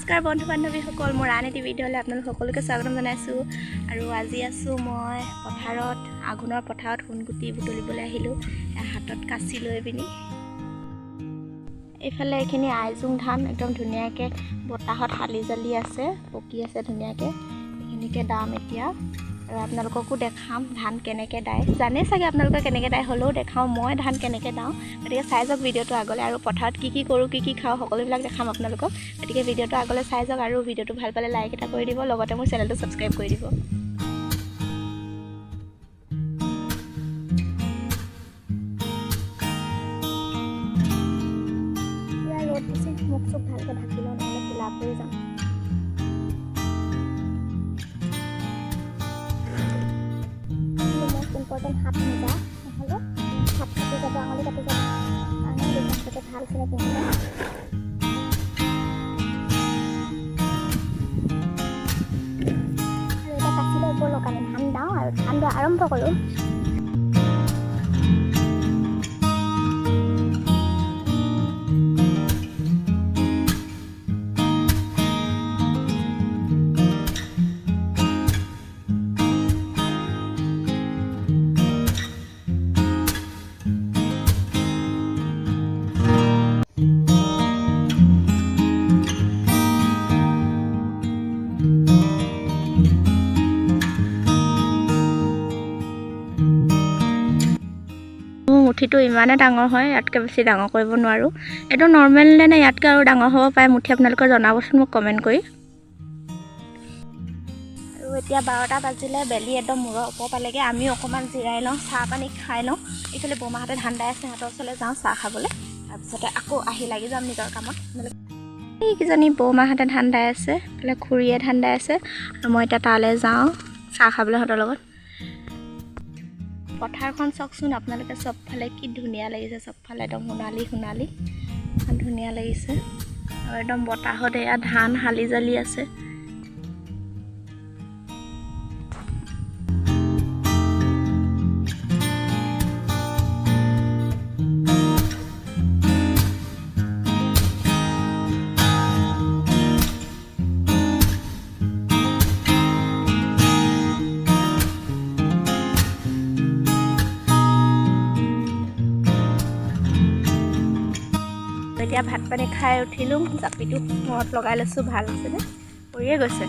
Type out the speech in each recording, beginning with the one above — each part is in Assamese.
নমস্কাৰ বন্ধু বান্ধৱীসকল, মোৰ আন এটি ভিডিঅ'লৈ আপোনালোক সকলোকে স্বাগতম জনাইছোঁ। আৰু আজি আছোঁ মই পথাৰত, আঘোণৰ পথাৰত সোণগুটি বুটলিবলৈ আহিলোঁ, হাতত কাঁচি লৈ পিনি। এইফালে এইখিনি আইজোং ধান একদম ধুনীয়াকৈ বতাহত হালি জালি আছে, পকি আছে ধুনীয়াকৈ। এইখিনিকে দাম এতিয়া, আৰু আপোনালোককো দেখাম ধান কেনেকৈ দায়। জানেই চাগে আপোনালোকে কেনেকৈ দায়, হ'লেও দেখাওঁ মই ধান কেনেকৈ দাওঁ। গতিকে চাই যাওক ভিডিঅ'টো আগলৈ, আৰু পথাৰত কি কি কৰোঁ, কি কি খাওঁ, সকলোবিলাক দেখাম আপোনালোকক। গতিকে ভিডিঅ'টো আগলৈ চাই যাওক, আৰু ভিডিঅ'টো ভাল পালে লাইক এটা কৰি দিব, লগতে মোৰ চেনেলটো ছাবস্ক্ৰাইব কৰি দিব। পূৰা ৰ'দ দিছে, মুখ চুখ ভালকৈ ঢাকি লওঁ, নহ'লে ক'লা পৰি যাম। ইম্পৰ্টেণ্ট হাত মোজা, নহ'লে হাত কাটি যাব, আঙুলি কাটি যাব, কাৰণে দোকানটোতে ভাল চিলাই পিন্ধি লওঁ। আৰু এতিয়া কাচি লৈ ব'লক আমি ধান দাওঁ আৰু ধান দোৱা আৰম্ভ কৰোঁ। মুঠিটো ইমানে ডাঙৰ হয়, ইয়াতকৈ বেছি ডাঙৰ কৰিব নোৱাৰোঁ। এইটো নৰ্মেল নে ইয়াতকৈ আৰু ডাঙৰ হ'ব পাৰে মুঠি, আপোনালোকে জনাবচোন মোক কমেণ্ট কৰি। আৰু এতিয়া 12টা বাজিলে, বেলি একদম মূৰৰ ওপৰ পালেগৈ। আমি অকণমান জিৰাই লওঁ, চাহ পানী খাই লওঁ। এইফালে বৰমাহঁতে ধান দাই আছে, সিহঁতৰ ওচৰলৈ যাওঁ চাহ খাবলৈ। তাৰপিছতে আকৌ আহি লাগি যাম নিজৰ কামত। এইকেইজনী বৰমাহঁতে ধান দাই আছে, এইফালে খুৰীয়ে ধান দাই আছে, আৰু মই এতিয়া তালৈ যাওঁ চাহ খাবলৈ সিহঁতৰ লগত। পথাৰখন চাওকচোন আপোনালোকে, চবফালে কি ধুনীয়া লাগিছে, চবফালে একদম সোণালী সোণালী ধুনীয়া লাগিছে। আৰু একদম বতাহত এয়া ধান হালি জালি আছে। এতিয়া ভাত পানী খাই উঠিলোঁ, জাপিটো মূৰত লগাই লৈছোঁ, ভাল হৈছেনে পৰিয়ে গৈছে।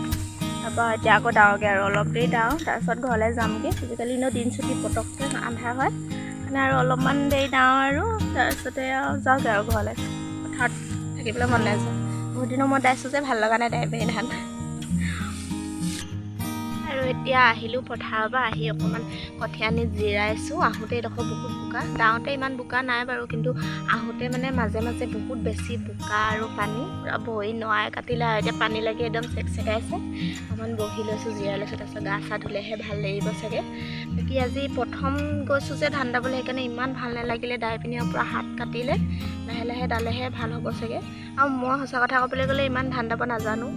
তাৰপৰা এতিয়া আকৌ দাওঁগৈ আৰু অলপ দেৰি দাওঁ, তাৰপিছত ঘৰলৈ যামগৈ। আজিকালি এনেও দিন চুটি, পটককৈ আন্ধাৰ হয়, মানে আৰু অলপমান দেৰি দাওঁ আৰু তাৰপিছতে আৰু যাওঁগৈ আৰু ঘৰলৈ। পথাৰত থাকিবলৈ মন নাযায়, বহুত দিনৰ মূৰত দাইছোঁ যে ভাল লগা নাই দাই পিনি ধান। আৰু এতিয়া আহিলোঁ পথাৰৰ পৰা, আহি অকণমান কঠীয়ানিত জিৰাইছোঁ। আহোঁতে এইডোখৰ বহুত বোকা, দাওঁতে ইমান বোকা নাই বাৰু, কিন্তু আহোঁতে মানে মাজে মাজে বহুত বেছি বোকা আৰু পানী, পূৰা ভৰি নৰাই কাটিলে। আৰু এতিয়া পানী লাগি একদম চেকচেকাইছে। অকণমান বহি লৈছোঁ, জিৰাই লৈছোঁ, তাৰপিছত গা চা ধুলেহে ভাল লাগিব চাগে। বাকী আজি প্ৰথম গৈছোঁ যে ধান দাবলৈ, সেইকাৰণে ইমান ভাল নালাগিলে দাই পিনি, আৰু পূৰা হাত কাটিলে। লাহে লাহে দালেহে ভাল হ'ব চাগে। আৰু মই সঁচা কথা ক'বলৈ গ'লে ইমান ধান দাব নাজানো,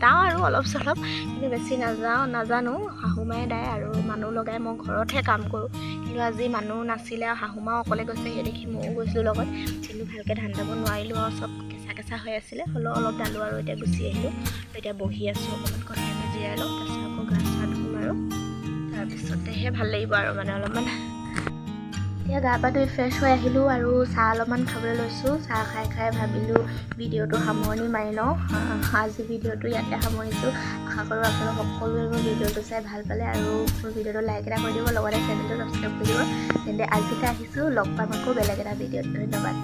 দাওঁ আৰু অলপ চলপ, কিন্তু বেছি নাজানো। শাহুমায়ে দায় আৰু মানুহ লগাই, মই ঘৰতহে কাম কৰোঁ। কিন্তু আজি মানুহ নাছিলে আৰু শাহুমাও অকলে গৈছে, সেই দেখি ময়ো গৈছিলোঁ লগত। কিন্তু ভালকৈ ধান দাব নোৱাৰিলোঁ আৰু চব কেঁচা কেঁচা হৈ আছিলে। হ'লেও অলপ দালোঁ আৰু এতিয়া গুচি আহিলোঁ। এতিয়া বহি আছোঁ অকণমান, কঠীয়াতে জিৰাই লওঁ, তাৰপিছত আকৌ গা চা ধুম আৰু তাৰপিছতেহে ভাল লাগিব আৰু মানে অলপমান। এতিয়া গা পা ধুই ফ্ৰেছ হৈ আহিলোঁ আৰু চাহ অলপমান খাবলৈ লৈছোঁ। চাহ খাই খাই ভাবিলোঁ ভিডিঅ'টো সামৰণি মাৰি লওঁ। আজি ভিডিঅ'টো ইয়াতে সামৰিছোঁ। আশা কৰোঁ আপোনালোক সকলোৱে মোৰ ভিডিঅ'টো চাই ভাল পালে, আৰু মোৰ ভিডিঅ'টো লাইক এটা কৰি দিব, লগতে চেনেলটো ছাবস্ক্ৰাইব কৰি দিব। তেন্তে আজিলৈ আহিছোঁ, লগ পাম আকৌ বেলেগ এটা ভিডিঅ'ত। ধন্যবাদ।